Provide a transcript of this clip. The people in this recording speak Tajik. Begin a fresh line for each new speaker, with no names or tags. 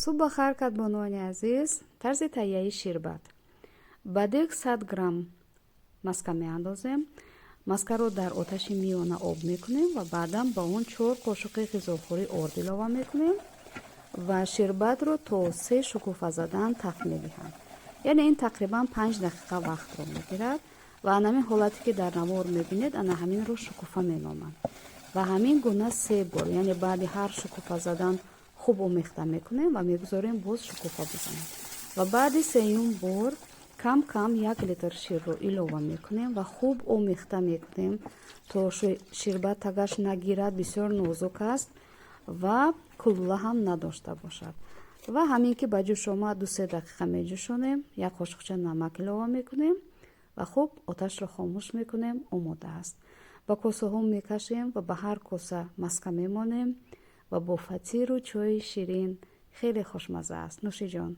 Субҳ бахайр, кадбонуони азиз! Тарзи таҳияи ширбат. Ба дег 100 грамм маска меандозем. Маскаро дар оташи миёна об мекунем ва баъдан ба он 4 қошуқи ғизохӯрӣ орд илова мекунем ва ширбатро то се шукуфа задан таф медиҳам. Яъне ин тақрибан 5 дақиқа вақтро мегирад. Ва ана ҳамин ҳолате, ки дар навор мебинед, ана ҳаминро шукуфа меноманд. Ва ҳамин гуна се бор, яъне баъди ҳар шукуфа задан хуб омехта мекунем ва мегузорем, боз шукуфа бизанад. Ва баъди сеюм бор кам кам 1 литр ширро илова мекунем ва хуб омехта мекунем, то ширбат тагаш нагирад, бисёр нозук аст ва кулула ҳам надошта бошад. Ва ҳамин ки ба ҷӯш омад, 2-се дақиқа меҷӯшонем, як қошуқча намак илова мекунем ва хуб оташро хомӯш мекунем. Омода аст. Ба косаҳо мекашем ва ба ҳар коса маска мемонем ва бо фатиру чойи ширин хеле хушмазза аст. Нӯшиҷон.